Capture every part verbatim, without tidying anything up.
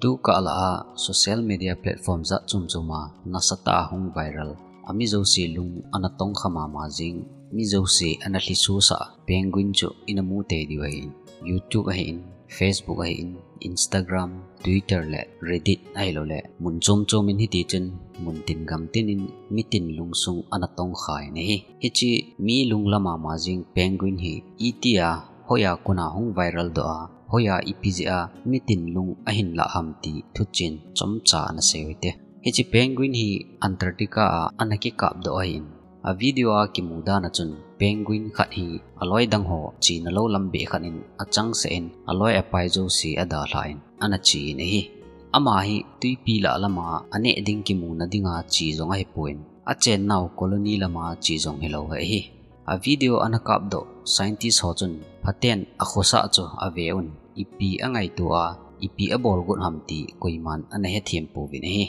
Tukah lah a social media platform jat chom chom a nasatah a hung viral, a mi jouse lung ana tongkha mama jing, mi jouse ana lhiso sah penguin chu ina mu tei diu ahi. YouTube ahin, Facebook ahin, Instagram, Twitter le Reddit ahilouleh mun chom chom in hiti chun mun tin gam tin in mitin lungsung ana tongkha in ahi. Hiche mi lungla mama jing penguin hi itia hoiya kona hung viral doh a, hoiya ipi jeh a mitin lung ahin lah ham ti thuchen chomcha ana sei u hite. Hiche penguin hi Antarctica a ana kikap doh ahin. A video a kimu dan a chun penguin khat hi aloi dang ho chena lou lam beh khat in achangseh in aloi apai jouse adalhan ana che in ahi. Ama hi twipi lah lama aneh ding kimuna dinga che jong ahipon, achennau colony lama che jong hilou ahi. A video ana kapdoh scientist ho chun phaten akhosah chu aveuvin, ipi angaito a, ipi abol got ham ti koiman ana hethem pouvin ahi.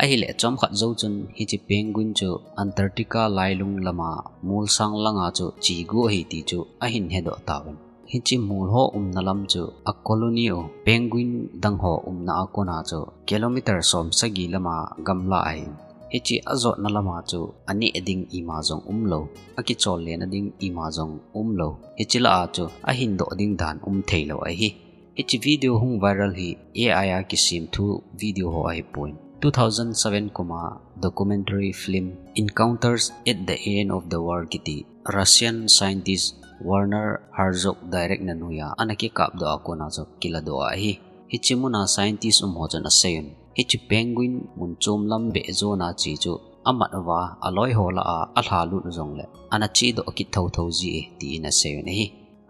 Ahileh chomkhat jou chun hiche penguin chu Antarctica lailung lama molsang langa chu che got ahi ti chu ahin hedoh tauvin. Hiche mol ho umna lam chu a colony u penguin dang ho umna a kona chu kilometer som sagi lama gamla ahin. Hiche ajotna lama chu aneh ding ima jong umlou, akichol lena ding ima jong umlou. Hiche lah a chu ahin doh ding dan um theilou ahi. Hiche video hung viral hi A I a kisemthu video ho ahipon, two thousand seven kuma documentary film Encounters at the End of the World kiti Russian scientist Werner Herzog direct na noiya ana kikapdoh a kona chu kiladoh ahi. Hiche muna scientist um ho chun aseiyun, hiche penguin mun chom lam beh jona che chu amat uva aloi ho lah a alhalut u jongleh ana chedoh kit thotho ji e, tin aseiyun ahi.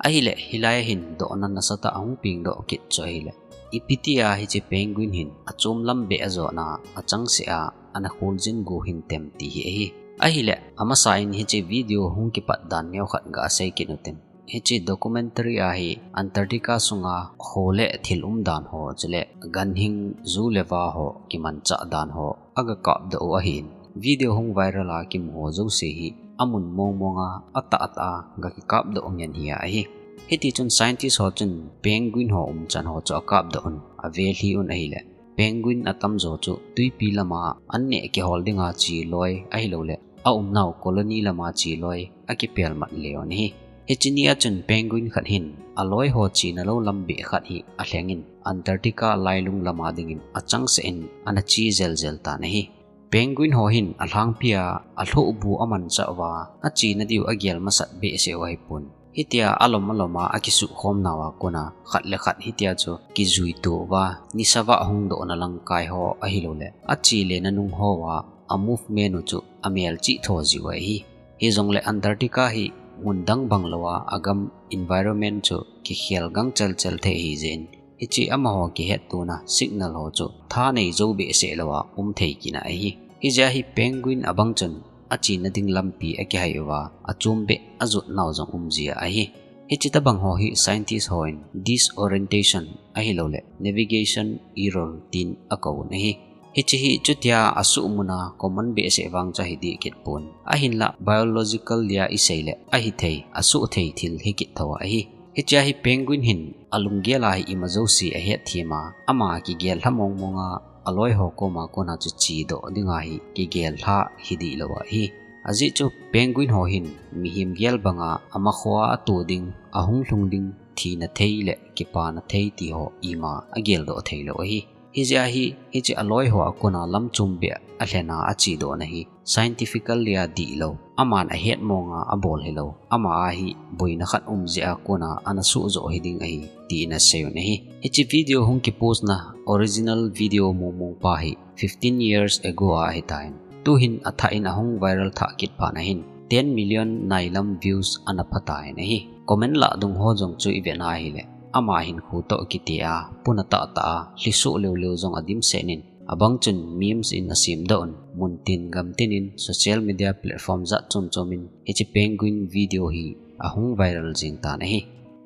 Ahileh hilai a hin dohna nasatah a hung pengdoh kit chu ahileh, ipi tia hiche penguin hin achom lam beh a jotna achangseh a ana kholjin got hintem ti hi ahi. Ahileh amasa in hiche video hung kipat dan neokhat gasei kit utin. Hiche documentary a hi Antarctica sunga kho le thil umdan ho chule ganhing, ju le va ho kimanchah dan ho agakapdoh u ahin. Video hung viral a kimu ho jouse hi amun mong monga atahtah a gakikapdoh ngen hi ahi. Hiti chun scientist ho chun penguin ho umchan ho chu akapdoh un, avelhi un ahileh, penguin atamjo chu twipi lama anneh kihol dinga che loi ahilouleh aumnau colony lama che loi akipelmat leu ahi. Hiche nia chun penguin khat hin aloi ho chena lou lam beh khat hi alhengin Antarctica lailung lama dingin achangseh in ana che jeljel tan ahi. Penguin ho hin alhangpia alhohbu amanchah uva achena diu agel masat behseh u ahipon, hitia alom aloma akisuhkhomnauva kona khat le khat hitia chu kijuito uva nisavah hung dohna langkai ho ahilouleh ache lena nung hoa a movement u chu amelchih tho jiu ahi. Hijongleh Antarctica hi mun dang banglouva agam environment chu kikhel gangchel chel thei ahijeh in, hiche amaho kihettona signal ho chu thanei jou behseh louva um thei kit na ahi. Hijeh a hi penguin abang chun achena ding lampi akihai uva achom beh ajotnau jong umji ahi. Hiche tobang ho hi scientist hon disorientation ahilouleh navigation error tin akouvun ahi. Hiche hi chutia asuhmuna common behseh vang chu ahideh kit pon, ahinlah biological lia iseileh ahithei asuhthei thil hikit tho ahi. Hichea hi penguin hin alunggel a hi ima jouse ahetthem a, ama kigel lha mong monga aloi ho koma kona chu chedoh dinga hi kigel lha hidih lou ahi. Ajeh chu penguin ho hin mihem gel banga amakhoa ato ding, ahung lhung ding, thina thei le kipana thei ti ho ima ageldoh theilou ahi. Hijeh a hi hiche aloi ho a kona lamchom beh alhena achedohna hi scientifically adihlou, aman ahet monga abol hilou, ama a hi boina khat um jeh a kona ana sohjoh hiding ahi, tin aseiyun ahi. Hiche video hung kipostna original video mong mong pa hi fifteen years ago a ahitan, tuhin athah in ahung viral thah kit phatna hin ten million nailam views ana phatain ahi. Comment lah dung ho jong chu ivetna ahile, ama hinkho toh kiti a puna tahtah a lhisoh leu leu jong adimset in, abang chun memes in asemdoh un, muntin gamtin in social media platform jat chom chom in hiche penguin video hi ahung viral jeng tan ahi.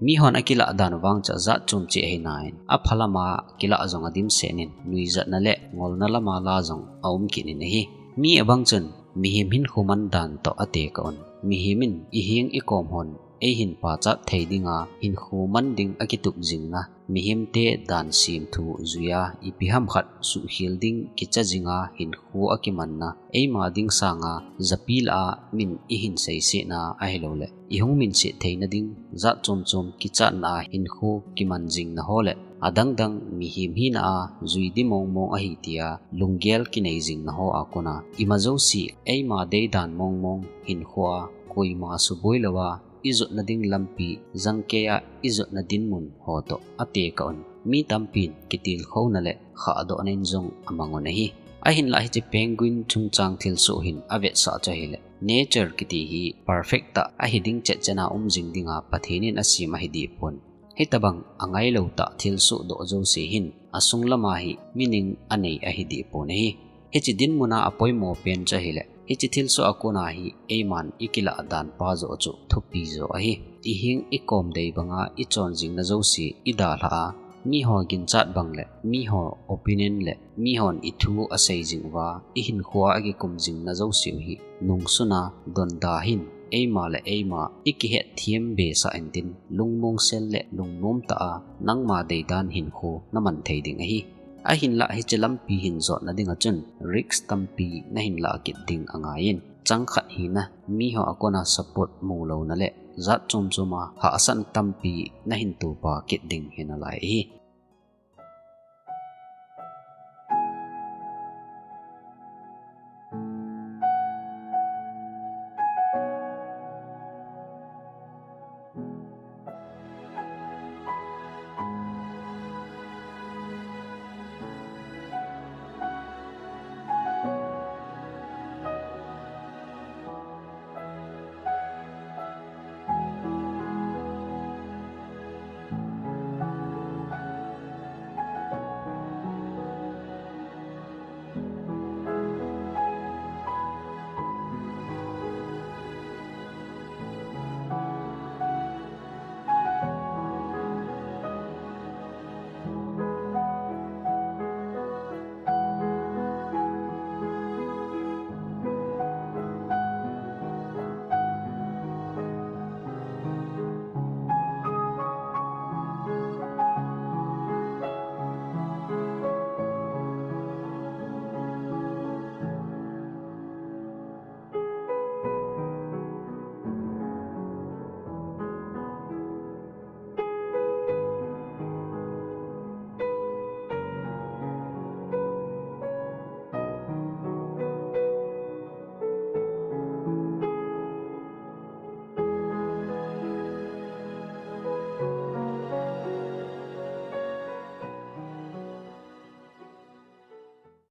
Mihon akilah dan vang chu ajat chom cheh ahinain, apha lama kilah jong adimset in, nuijatna le ngolna lama la jong aum kit in ahi. Mi abang chun mihem hinkho mandan toh atekah un, mihem in iheng ikom hon eihin pachat thei dinga hinkho man ding akitup jingna, mihemte dan semthu juia ipi ham khat suhkhel ding kicha jinga hinkho akimanna, eima ding sanga japi lah a min ihin seisetna ahilouleh ihung minset theina ding jat chomchom kichatna a hinkho kiman jingna ho le adangdang mihem hina a jui di mongmong ahi tia lunggel kinei jingna ho a kona ima jouse eima deidan mongmong hinkho a koima suboi louva ijotna ding lampi jangkeiya ijotna dinmun ho toh atekah un mi tampin kitilkhouna le khahdohna in jong amang un ahi. Ahinlah hiche Penguin chungchang thilsoh hin avetsah chu ahile, nature kiti hi perfect tah ahi ding chetchena um jing dinga Pathen in asem ahi dehpon, hitobang angailou tah thilsoh doh jouse hin asung lama hi meaning anei ahi dehpon ahi. Hiche dinmuna apoimo pen chu ahile, hiche thilsoh a kona hi eiman ikilah dan pa joh chu thupi jo ahi. Iheng ikom dei banga ichon jingna jouse idalhah a, miho ginchat bang le miho opinion le mihon ithu asei jing uva ihinkhoa akikum jingna jouse u hi nungsuna donda hin eima le eima ikihetthem besah intin, lungmongsel le lungnom tah a nangma deidan hinkho naman thei ding ahi. Ahinlah hiche lampi hin jotna dinga chun risk tampi nahin lah kit ding angaiyin, changkhat hina, miho a kona support mulouna le jat chomchoma hahsatna tampi nahin topa kit ding hinalai ahi.